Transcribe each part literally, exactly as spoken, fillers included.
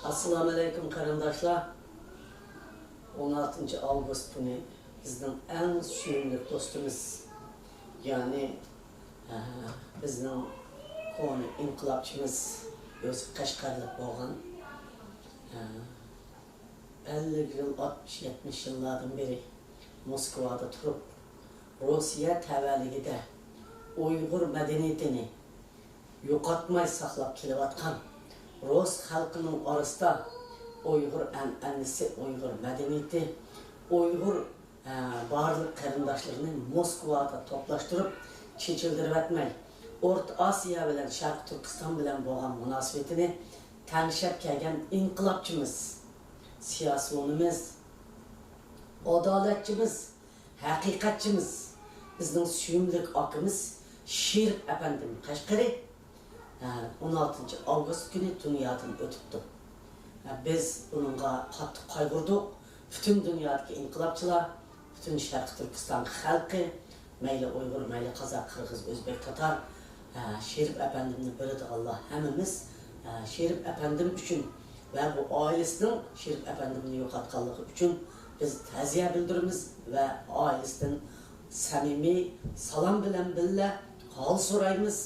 ئەسسالامۇئەلەيكۇم قېرىنداشلار. ئون ئالتىنچى ئاۋغۇست كۈنى بىزنىڭ ئەڭ سۆيۈملۈك دوستىمىز، يەنى، ئە، بىزنىڭ كونا ئىنقىلابچىمىز، ئۆزى قەشقەرلىك بولغان، ئە، ئەللىك يىل، ئاتمىش، يەتمىش يىللاردىن بېرى موسكۋادا تۇرۇپ، روسىيە تەۋەلىكىدە ئۇيغۇر مەدەنىيىتىنى يوقاتماي ساقلاپ كېلىۋاتقان، رۇس خەلقىنىڭ ئارىسىدا ئۇيغۇر ئەنئەنىسى، ئۇيغۇر مەدەنىيىتى، ئۇيغۇر، ئە، بارلىق قېرىنداشلىرىنى موسكۋادا توپلاشتۇرۇپ، چېچىلدۇرۇۋەتمەي، ئورتا ئاسىيا بىلەن شەرقىي تۈركىستان بىلەن بولغان مۇناسىۋىتىنى تەڭشەپ كەلگەن ئىنقىلابچىمىز، سىياسىيونىمىز، ئادالەتچىمىز، ھەقىقەتچىمىز، بىزنىڭ سۆيۈملۈك ئاكىمىز شېرىپ ئەپەندىم قەشقىرى، ئە، ئون ئالتىنچى ئاۋغۇست كۈنى دۇنيادىن ئۆتۈپتۇ. ئە، بىز ئۇنىڭغا قاتتىق قايغۇردۇق. پۈتۈن دۇنيادىكى ئىنقىلابچىلار، پۈتۈن شەرقىي تۈركىستان خەلقى، مەيلى ئۇيغۇر، مەيلى قازاق، قىرغىز، ئۆزبېك، تاتار، ئە، شېرىپ ئەپەندىمنى بىلىدىغانلار ھەممىمىز، ئە، شېرىپ ئەپەندىم ئۈچۈن ۋە بۇ ئائىلىسىنىڭ شېرىپ ئەپەندىمنى يوقاتقانلىقى ئۈچۈن بىز تەزىيە بىلدۈرىمىز ۋە ئائىلىسىدىن سەمىمىي سالام بىلەن بىللە ھال سورايمىز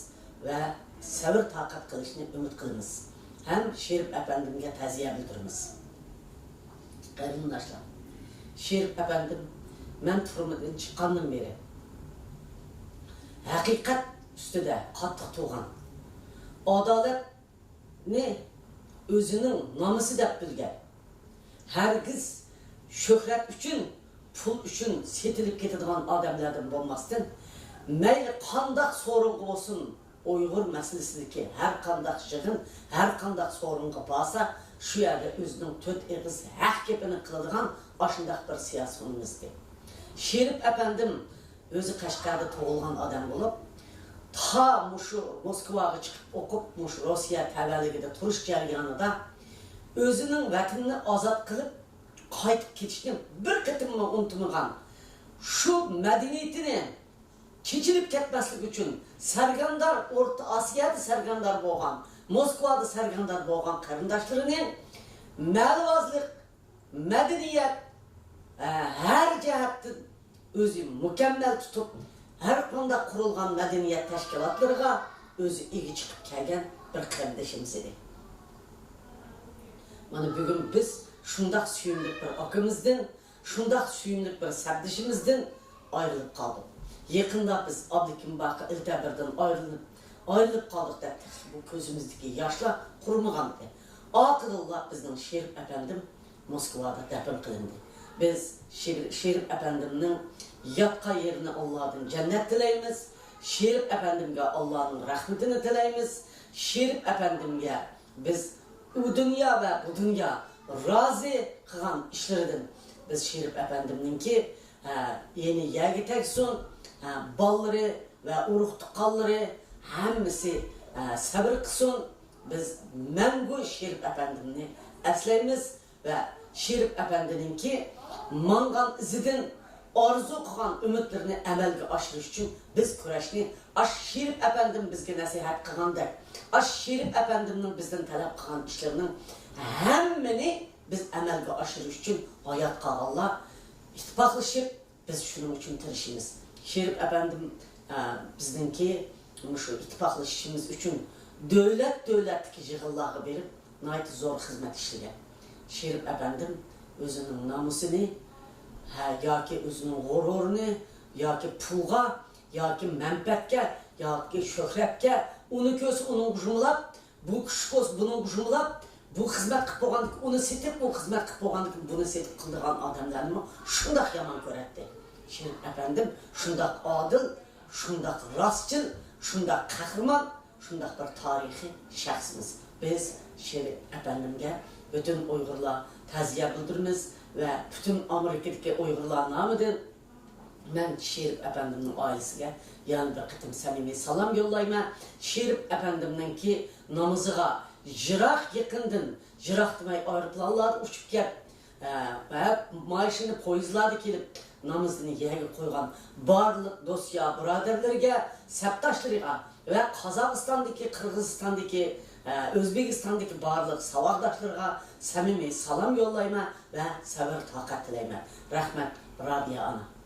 ۋە سەۋر-تاقەت قىلىشنى ئۈمىد قىلىمىز ھەم شېرىپ ئەپەندىمگە تەزىيە بىلدۈرىمىز. قېرىنداشلار، شېرىپ ئەپەندىم، مەن تۈرمىدىن چىققاندىن بېرى ھەقىقەت ئۈستىدە قاتتىق تۇرغان، ئادالەتنى ئۆزىنىڭ نامىسى دەپ بىلگەن، ھەرگىز شۆھرەت ئۈچۈن، پۇل ئۈچۈن سېتىلىپ كېتىدىغان ئادەملەردىن بولماستىن، مەيلى قانداق سورۇنغا بولسۇن، ئۇيغۇر مەسىلىسىدىكى ھەر قانداق يىغىن، ھەر قانداق سورۇنغا بارسا، شۇ يەردە ئۆزىنىڭ تۆت ئېغىز ھەق گېپىنى قىلىدىغان ئاشۇنداق بىر سىياسىيونىمىزدى. شېرىپ ئەپەندىم ئۆزى قەشقەردە تۇغۇلغان ئادەم بولۇپ، تا مۇشۇ موسكۋاغا چىقىپ ئوقۇپ، مۇشۇ روسىيە تەۋەلىكىدە تۇرۇش جەريانىدا ئۆزىنىڭ ۋەتىنىنى ئازاد قىلىپ قايتىپ كېتىشنى بىر قېتىممۇ ئۇنتۇمىغان، شۇ مەدەنىيىتىنى چېچىلىپ كەتمەسلىكى ئۈچۈن سەرگەردان، ئورتا ئاسىيادا سەرگەردان بولغان، موسكۋادا سەرگەردان بولغان قېرىنداشلىرىنى مەلۇۋازلىق، مەدەنىيەت، ئە، ھەر جەھەتتىن ئۆزى مۇكەممەل تۇتۇپ، ھەر قانداق قۇرۇلغان مەدەنىيەت تەشكىلاتلىرىغا ئۆزى ئىگە چىقىپ كەلگەن بىر قېرىندىشىمىز ئىدى. مانا بۈگۈن بىز شۇنداق سۆيۈملۈك بىر ئاكىمىزدىن، شۇنداق سۆيۈملۈك بىر سەپدىشىمىزدىن ئايرىلىپ قالدۇق. يېقىندا بىز ئابلىكىم باقا ئىلتەبىردىن ئايرىلىپ، ئايرىلىپ قالدۇق دەپ تېخى بۇ كۆزىمىزدىكى ياشلار قۇرۇمىغانىدى. ئاقىللىق بىزنىڭ شېرىپ ئەپەندىم موسكۋادا دەپنە قىلىندى. بىز شېر-، شېرىپ ئەپەندىمنىڭ ياتقان يېرىنى ئاللادىن جەننەت تىلەيمىز. شېرىپ ئەپەندىمگە ئاللانىڭ رەھمىتىنى تىلەيمىز. شېرىپ ئەپەندىمگە بىز ئۇ دۇنيا ۋە بۇ دۇنيا رازى قىلغان ئىشلىرىدىن بىز شېرىپ ئەپەندىمنىڭكى، ھە، يېنى يەرگە تەگسۇن، ھە، بالىلىرى ۋە ئۇرۇق-تۇغقانلىرى ھەممىسى، ھە، سەۋر قىلسۇن. بىز مەڭگۈ شېرىپ ئەپەندىمنى ئەسلەيمىز ۋە شېرىپ ئەپەندىنىڭكى ماڭغان ئىزىدىن ئارزۇ قىلغان ئۈمىدلىرىنى ئەمەلگە ئاشۇرۇش ئۈچۈن بىز كۈرەشنى ئاشۇ شېرىپ ئەپەندىم بىزگە نەسىھەت قىلغاندەك، ئاشۇ شېرىپ ئەپەندىمنىڭ بىزدىن تەلەپ قىلغان ئىشلىرىنىڭ ھەممىنى بىز ئەمەلگە ئاشۇرۇش ئۈچۈن ھايات قالغانلار ئىتتىپاقلىشىپ، بىز شۇنىڭ ئۈچۈن تىرىشىمىز. شېرىپ ئەپەندىم، ئە، بىزنىڭكى مۇشۇ ئىتتىپاقلىشىشىمىز ئۈچۈن دۆلەت-دۆلەتتىكى يىغىنلارغا بېرىپ، ناھايىتى زور خىزمەت ئىشلىگەن. شېرىپ ئەپەندىم ئۆزىنىڭ نامۇسىنى، ھە، ياكى ئۆزىنىڭ غۇرۇرىنى، ياكى پۇلغا، ياكى مەنپەئەتكە، ياكى شۆھرەتكە، ئۇنى كۆرسە ئۇنىڭغا ژۇملاپ، بۇ كىشى بولسا بۇنىڭغا ژۇملاپ، بۇ خىزمەت قىلىپ بولغاندىكىن ئۇنى سېتىپ، ئۇ خىزمەت قىلىپ بولغاندىكىن بۇنى سېتىپ قىلىدىغان ئادەملەرنىمۇ شۇنداق يامان كۆرەتتى. شېرىپ ئەپەندىم شۇنداق ئادىل، شۇنداق راستچىل، شۇنداق قەھرىمان، شۇنداق بىر تارىخىي شەخسىمىز. بىز شېرىپ ئەپەندىمگە پۈتۈن ئۇيغۇرلار تەزىيە بىلدۈرىمىز ۋە پۈتۈن ئامېرىكىدىكى ئۇيغۇرلار نامىدىن مەن شېرىپ ئەپەندىمنىڭ ئائىلىسىگە يەنە بىر قېتىم سەمىمىي سالام يوللايمەن. شېرىپ ئەپەندىمنىڭكى نامىزىغا يىراق يېقىندىن، يىراق دېمەي، ئايروپىلانلاردا ئۇچۇپ كەپ، ئە، ۋە ماشىنا، پويىزلاردا كېلىپ نامىزىنى يەرگە قويغان بارلىق دوست-يار بۇرادەرلىرىگە، سەپداشلىرىغا ۋە قازاقىستاندىكى، قىرغىزىستاندىكى، ئۆزبېكىستاندىكى بارلىق ساۋاقداشلىرىغا سەمىمىي سالام يوللايمەن ۋە سەۋر تاقەت تىلەيمەن. رەھمەت، رابىيە ئانا.